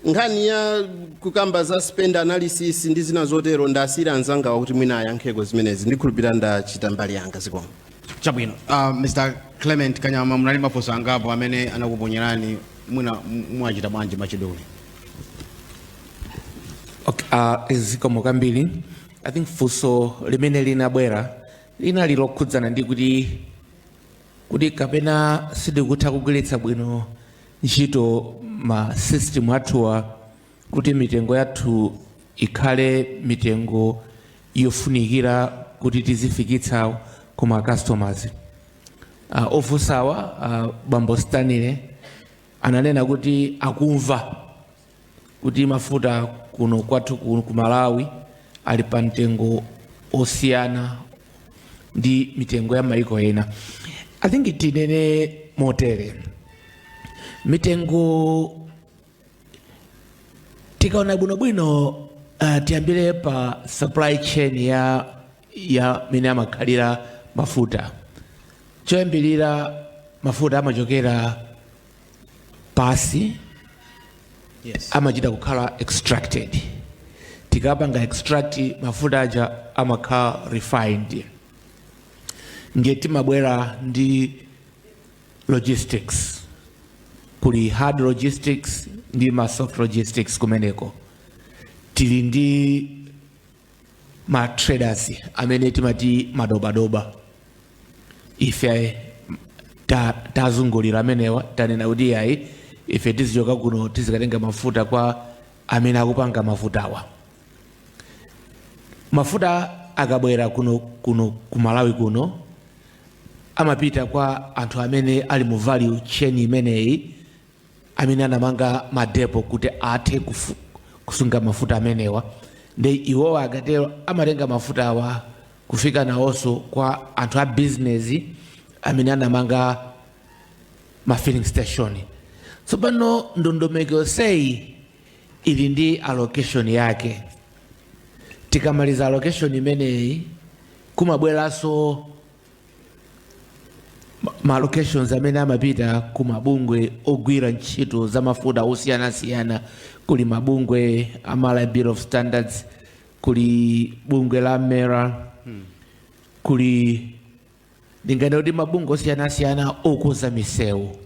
Nkhani ya kukamba za spend analysis ndi zina zotero, ndasiyira anzangawa kuti mwina ayankheko zimenezi. Ndikhulupirira ndachita mbali yanga. Zikomo. Chabwino. Mr Clement Kanyama, munali mafunso angapo amene anakuponyerani. Mwina mwachita bwanji machidule? Okay, zikomo kwambiri. I think funso limene linabwera linali lokhudzana ndi kuti kapena sitikutha kugwiritsa bwino ntchito ma system athuwa kuti mitengo yathu ikhale mitengo yofunikira kuti tizifikitsa kuma customers. Ofunsawa, bambo Stanley, ananena kuti akumva kuti mafuta kuno kwathu ku Malawi ali pa mtengo osiyana ndi mitengo ya maiko ena. I think tinene motere: mitengo tikaona bwinobwino, tiyambire pa supply chain ya mene amakhalira mafuta. Choyambirira, mafuta amachokera pasi, amachita kukhala extracted. Tikapanga extract mafuta aja, amakhala refined. Ndiye timabwera ndi logistics. Kuli hard logistics ndi ma soft logistics. Kumeneko tili ndi ma traders amene timati madobadoba. Ife tazungulira amenewa, tanena kuti yayi, ife tizichoka kuno tizikatenga mafuta kwa amene akupanga mafutawa. Mafuta akabwera kuno ku Malawi kuno, amapita kwa anthu amene ali mu value chain imeneyi, amene anamanga madepo kuti athe kusunga mafuta amenewa. Ndi iwowa akatero amatenga mafuta awa kufika nawonso kwa anthu a business amene anamanga ma filling station. Tsopano ndondomeko yonseyi ili ndi allocation yake. Tikamaliza allocation imeneyi, kumabweranso ma allocations amene amapita ku mabungwe ogwira ntchito za mafuta osiyanasiyana. Kuli mabungwe a Malawi Bureau of Standards, kuli bungwe la MERA, kuli ndingane kuti mabungwe osiyanasiyana okonza misewu.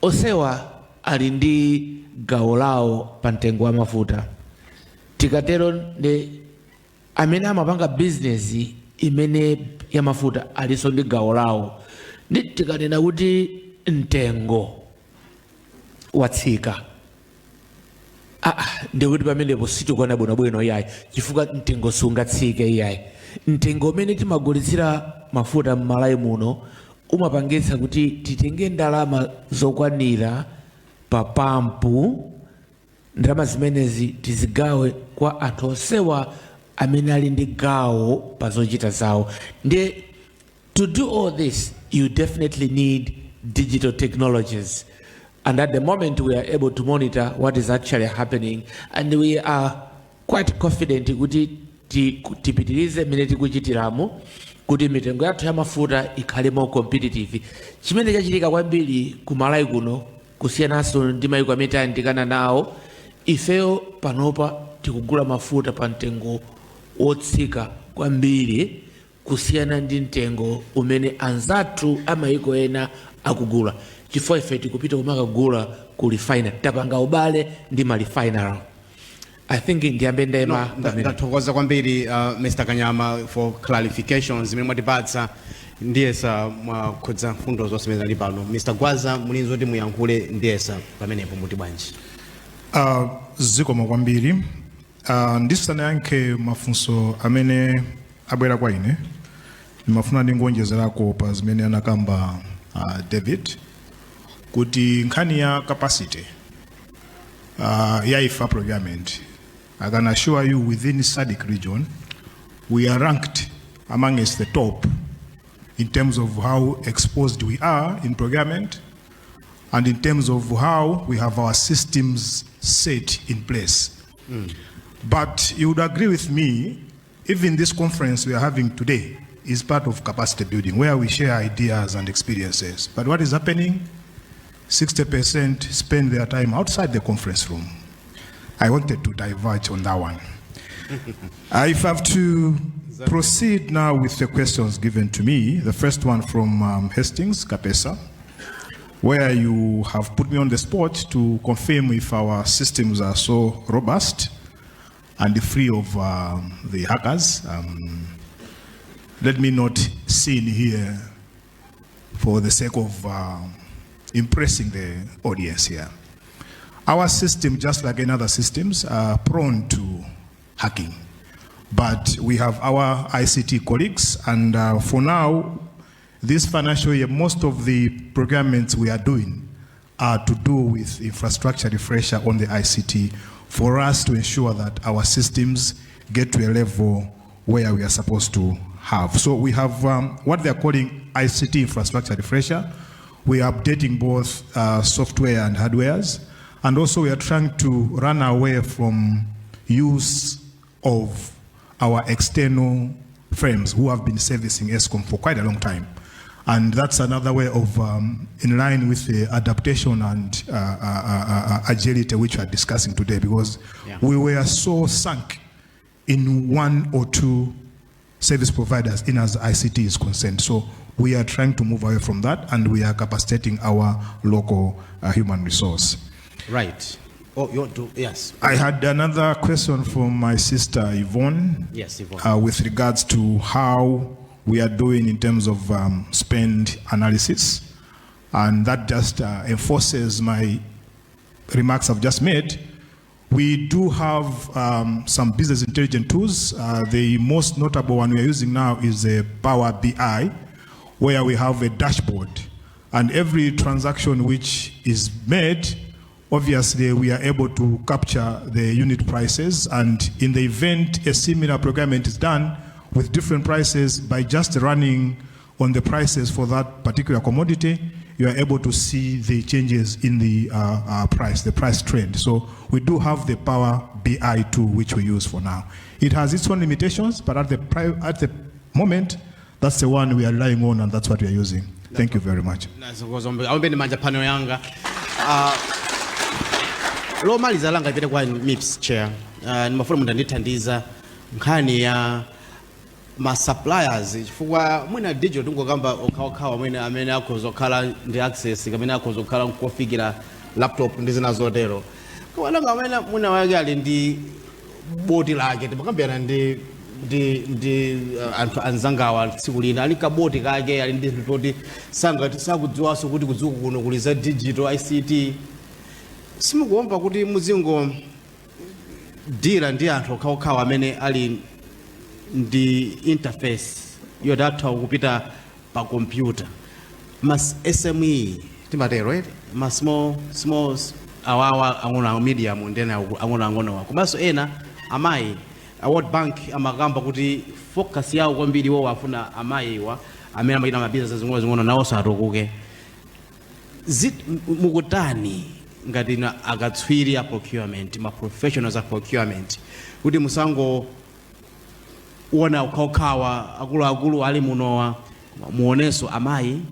Onsewa ali ndi gawo lawo pa mtengo wa mafuta. Tikatero, ndi amene amapanga bizinesi imene ya mafuta alinso ndi gawo lawo. Ndi tikanena kuti mtengo watsika, ndikuti pamenepo sitikuona bwinobwino iyayi, chifukwa mtengo sungatsike iyayi. Mtengo umene timagulitsira mafuta m'Malawi muno umapangitsa kuti titenge ndalama zokwanira pa pampu. Ndalama zimenezi tizigawe kwa anthu onsewa amene ali ndi gawo pa zochita zawo. Ndiye to do all this, you definitely need digital technologies, and at the moment we are able to monitor what is actually happening, and we are quite confident kuti tipitirize mmene tikuchitiramo kuti mitengo yathu ya mafuta ikhale more competitive. Chimene chachitika kwambiri ku Malawi kuno, kusiyananso ndi mayiko amene tayandikana nawo, ifeyo panopa tikugula mafuta pa mtengo wotsika kwambiri kusiyana ndi mtengo umene anzathu amayiko ena akugula, chifukwa ife tikupita kumakagula ku refinery. Tapanga ubale ndi ma refinery. I think ndiyambe ndayima No, ndathokoza kwambiri, Mr Kanyama, for clarifications zimene mwatipatsa. Ndiyesa mwakhudza mfundo zonse zimene zali pano. Mr Gwaza, mulinzi kuti muyankhule, ndiyesa pamenepo muti bwanji? Zikomo kwambiri. Ndisanayankhe mafunso amene abwera kwa ine, ndimafuna ndingonjezerako pa zimene anakamba David, kuti nkhani ya capacity ya ifa procurement, I can assure you within SADC region we are ranked amongst the top in terms of how exposed we are in procurement and in terms of how we have our systems set in place. But you would agree with me, even this conference we are having today is part of capacity building, where we share ideas and experiences. But what is happening? 60% spend their time outside the conference room. I wanted to diverge on that one. If I have to proceed now with the questions given to me, the first one from Hastings Kapesa, where you have put me on the spot to confirm if our systems are so robust and free of the hackers. Let me not sin here for the sake of impressing the audience here. Our system, just like any other systems, are prone to hacking. But we have our ICT colleagues, and for now, this financial year, most of the procurements we are doing are to do with infrastructure refresher on the ICT for us to ensure that our systems get to a level where we are supposed to have. So we have what they are calling ICT infrastructure refresher. We are updating both software and hardwares, and also we are trying to run away from use of our external firms who have been servicing ESCOM for quite a long time. And that's another way of, in line with the adaptation and agility which we are discussing today, because we were so sunk in one or two service providers in as ICT is concerned. So we are trying to move away from that, and we are capacitating our local human resource. Right. Oh, you want to? Yes. I had another question from my sister Yvonne. Yes, Yvonne. With regards to how we are doing in terms of spend analysis. And that just enforces my remarks I've just made. We do have some business intelligence tools. The most notable one we are using now is the Power BI, where we have a dashboard. And every transaction which is made, obviously we are able to capture the unit prices. And in the event a similar procurement is done with different prices, by just running on the prices for that particular commodity, you are able to see the changes in the price, the price trend. So we do have the Power BI tool, which we use for now. It has its own limitations, but at the moment, that's the one we are relying on, and that's what we are using. Thank you very much. Aombeni manja panel yanga. Lomaliza langa ipite kwa MIPS chair. Nimafuna mundandithandiza nkhani ya ma suppliers, chifukwa mwina digital tingokamba okhaokhawa mwina amene akhoza kukhala ndi access kamene akhoza kukhala nkofikira laptop ndi zina zotero, koma nanga amene mwina wake ali ndi boti lake? Timakambirana ndi anthu anzangawa tsiku lina, ali kaboti kake, ali ndi zinthu toti sangati sakudziwanso kuti kudziko kuno kuli za digital ICT. Simukuomba kuti muzingo deal ndi anthu okhaokhawa amene ali ndi interface yoti atha kupita pa computer? Ma SME timatero, right? Ma small small awawa, ang'ono, medium ndi ena ang'onoang'onowa, komanso ena amayi. A World Bank amakamba kuti focus yawo kwambiri iwo afuna amayiwa amene amachita mabizinesi zing'ono zing'ono nawonso atukuke. Mukutani ngati na akatswiri a procurement, ma professionals a procurement, kuti musango uona okhaokhawa akuluakulu ali munowa, muonenso amayi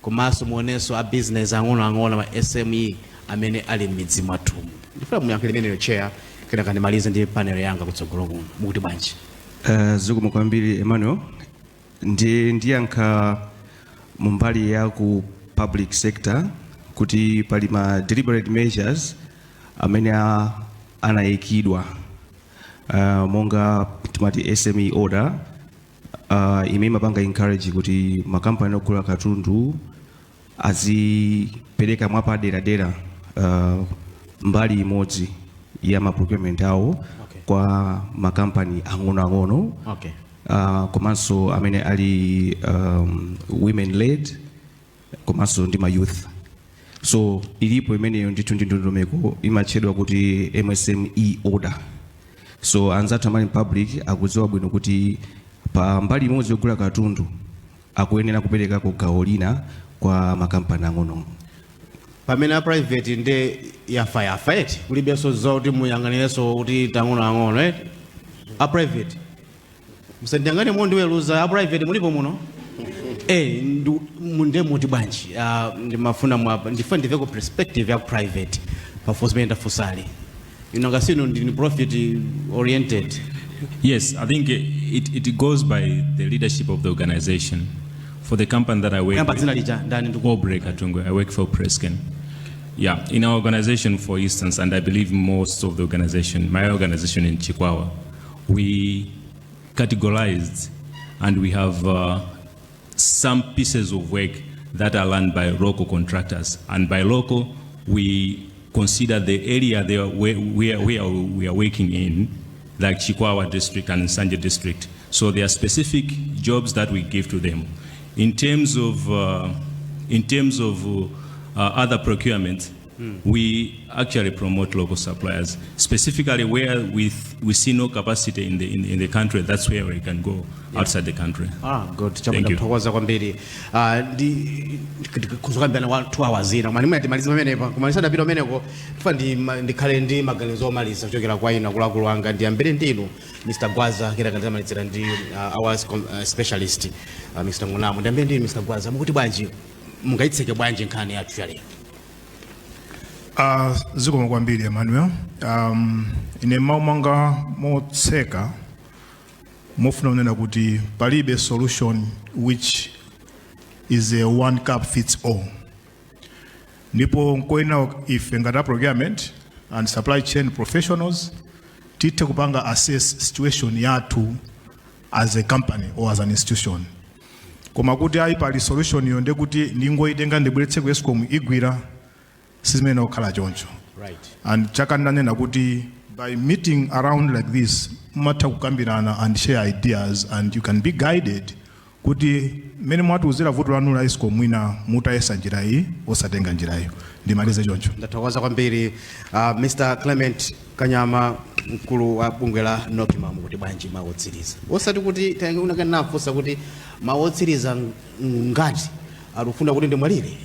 komanso muonenso a business ang'onoang'ono, ma SME amene ali m'midzi mwathumu? Ndifuna muyankhe limeneyo, chair, kenaka ndimalize ndi panel yanga kutsogolo kuno. Mukuti bwanji? Zikomo kwambiri, Emmanuel. Ndiyankha mumbali ya ku public sector kuti pali ma deliberate measures amene anayikidwa. Monga timati SME order, imene imapanga encourage kuti makampani ogula katundu azipereka mwapaderadera mbali imodzi ya ma procurement awo kwa makampani ang'onoang'ono komanso amene ali women led komanso ndi ma youth. So ilipo imeneyo ndithu, ndi ndondomeko imatchedwa kuti MSME order. So anzathu amali public akudziwa bwino kuti pa mbali imodzi yogula katundu akuyenera kuperekako gawo lina kwa makampani ang'ono. Pamene a private nde yafa yafa eti, kulibenso zoti muyang'anirenso kuti tang'onoang'ono eti. A private, musandiyang'ane mondiweruza. A private mulipo muno? Nde muti bwanji? Ndimafuna ndifuna ndiveko perspective ya private pafunso zimene ndafunsali. Ino ngasino ndini profit oriented. Yes, I think it goes by the leadership of the organization. For the company that I work Kuyamba with, dzina lija ndani Aubrey Katungwe, I work for Presscane. Yeah, in our organization, for instance, and I believe most of the organization, my organization in Chikwawa, we categorized and we have some pieces of work that are run by local contractors. And by local, we consider the area there where we are working in, like Chikwawa district and Nsanje district. So there are specific jobs that we give to them. In terms of other procurement, we actually promote local suppliers. Specifically where we see no capacity in the country, that's where we can go outside the country. Ah, good. Thank you. Chabwino, kwambiri. Ah, ndi kuzokambirana wa 2 hours ina, koma ndimwe timalize pamenepa. Koma ndisadapita pameneko, tifa ndikhale ndi maganizo omaliza kuchokera kwa inu akuluakulu anga. Ndiyambire ndinu Mr. Gwaza, kenaka ndizamalizira ndi our specialist, Mr. Ngunamo. Ndiyambire ndinu Mr. Gwaza, mukuti bwanji? Mungayitseke bwanji nkhani yathu ya lero? Zikomo kwambiri, Emmanuel. Ine mawu mwanga motseka mofuna kunena kuti palibe solution which is a one cup fits all, ndipo nkoyenera ife ngati a procurement and supply chain professionals tithe kupanga assess situation yathu as a company or as an institution. Koma kuti ayi, pali solution iyo, ndekuti ndingoyitenga ndibweretse ku ESCOM igwira, sizimene kukhala choncho. And chakandanena kuti by meeting around like this, mumatha kukambirana and share ideas, and you can be guided kuti mmene mwatiuzira vuto lanu la ESCOM, mwina mutayesa njira iyi osatenga njira iyo. Ndimalize choncho. Ndathokoza kwambiri. Mr. Clement Kanyama, mkulu wa bungwe la NOCMA, mukuti bwanji mawu otsiriza? Osati kuti unakanafunsa kuti mawu otsiriza ngati alufuna kuti ndimwalire,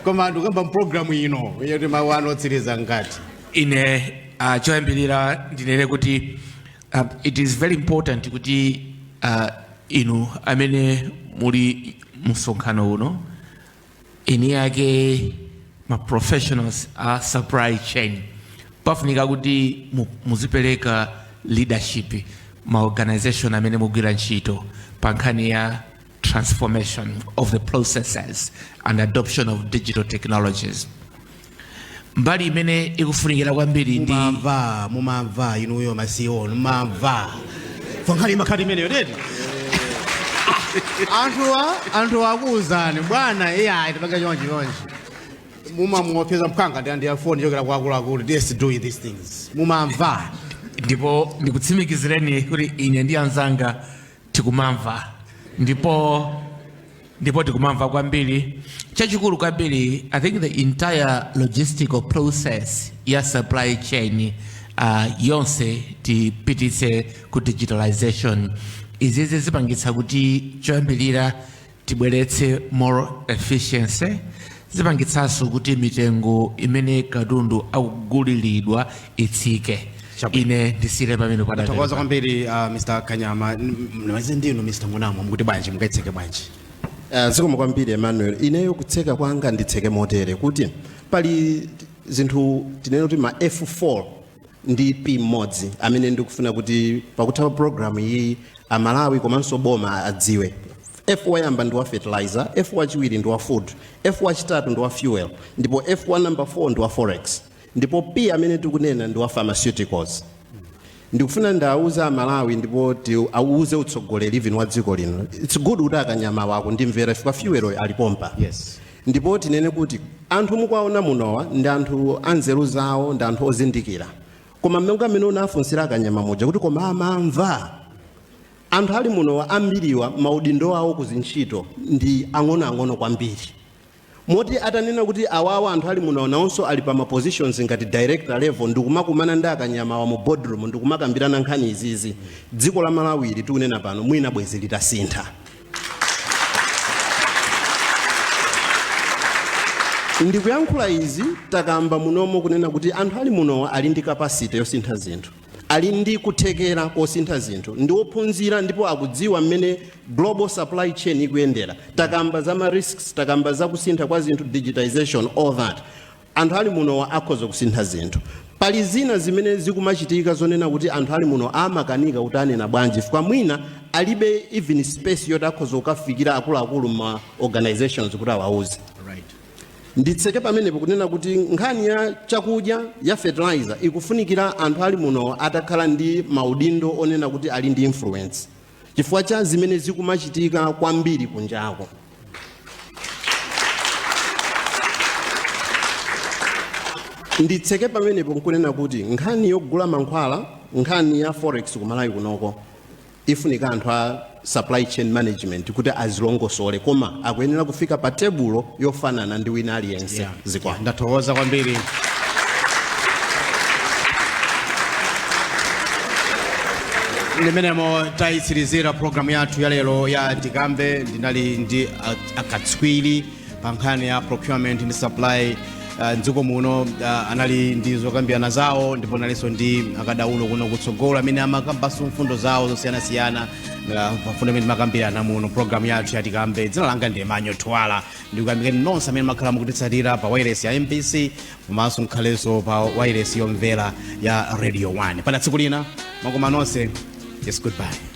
koma ndikamba mpulogalamu ino yoti mawu anu otsiriza ngati. Ine choyambirira ndinene kuti it is very important kuti inu amene muli msonkhano uno, eni yake ma professionals a supply chain, pafunika kuti muzipereka leadership ma organization amene mugwira ntchito pa nkhani ya transformation of the processes and adoption of digital technologies. Mbali imene ikufunikira kwambiri ndi Mumamva, mumamva inuyo ma CEO? Mumamva fankhani imakhati imeneyo teti anthuwa akuwuzani, bwana, iya, tipanga chonchi chonchi, mumamuopseza mphanga ndi andiya foni chokera kwa akuluakulu, let's do these things. Mumamva? Ndipo ndikutsimikizireni kuti ine ndi anzanga tikumamva, ndipo tikumamva kwambiri. Chachikulu kwambiri, I think the entire logistical process ya supply chain yonse tipititse ku digitalization. Izizi zipangitsa kuti choyambirira tibweretse more efficiency, zipangitsanso kuti mitengo imene katundu akuguliridwa itsike. Ine ndisire pamene Tathokoza padakali. kwambiri, Mr. Kanyama. Malize ndinu Mr. Ngunamo, mukuti bwanji? Mungaitseke bwanji? Zikomo kwambiri, Emmanuel. Ineyo kutseka kwanga nditseke motere kuti pali zinthu tinene kuti ma F4 ndi P mmodzi amene ndikufuna kuti pakutha pa program iyi Amalawi komanso boma adziwe. F woyamba ndi wa fertilizer, F wachiwiri ndi wa food, F wachitatu ndi wa fuel, ndipo F wa number 4 ndi wa forex. Ndipo P amene tikunena ndi wa pharmaceuticals. Ndikufuna ndawuza Amalawi ndipo auze utsogoleri even wa dziko lino, it's good kuti akanyama wako ndimvera chifukwa fuel alipompa. Ndipo tinene kuti anthu mukuwaona munowa ndi anthu anzeru zawo, ndi anthu ozindikira, koma mmenga amene unafunsira akanyama muja kuti koma amamva, anthu ali munowa ambiriwa maudindo awo kuzintchito ndi ang'onoang'ono kwambiri, moti atanena kuti awawa anthu ali muno nawonso ali pa ma positions ngati director level, ndikumakumana ndi akanyama wa mu boardroom ndikumakambirana nkhani izizi, dziko la Malawi ili tikunena pano mwina bwezi litasintha. Ndikuyankhula izi, takamba munomo kunena kuti anthu ali munowa ali ndi capacity yosintha zinthu, ali ndi kuthekera kosintha zinthu, ndi ophunzira ndipo akudziwa mmene global supply chain ikuyendera. Takamba za ma risks, takamba za kusintha kwa zinthu, digitization, all that. Anthu ali munowa akhoza kusintha zinthu. Pali zina zimene zikumachitika zonena kuti anthu ali muno amakanika kuti anena bwanji, chifukwa mwina alibe even space yoti akhoza kukafikira akuluakulu ma organizations kuti awauze. Nditseke pamenepo kunena kuti nkhani ya chakudya, ya fertilizer, ikufunikira anthu ali muno atakhala ndi maudindo onena kuti ali ndi influence, chifukwa cha zimene zikumachitika kwambiri kunjako. Nditseke pamenepo nkunena kuti nkhani yogula mankhwala, nkhani ya forex kumalawi kunoko, ifunika anthu a supply chain management kuti azilongosole, koma akuyenera kufika pa tebulo yofanana ndi wina aliyense. Zikwa Ndathokoza kwambiri. Ndimenemo tayitsirizira programu yathu ya lero ya Tikambe. Ndinali ndi akatswiri pa nkhani ya procurement ndi supply mdziko muno, anali ndi zokambirana zawo, ndipo nalinso ndi akadaulo kuno kutsogolo amene amakambanso mfundo zawo zosiyanasiyana pa mfundo imene timakambirana muno programu yathu ya Tikambe. Dzina langa ndi Emanyo Twala. Ndikuyamikeni nonse amene makhala mukutitsatira pa wireless ya MBC komanso nkhalenso pa wireless yomvera ya Radio 1. Pana tsiku lina, mwakoma nonse. Yes, goodbye.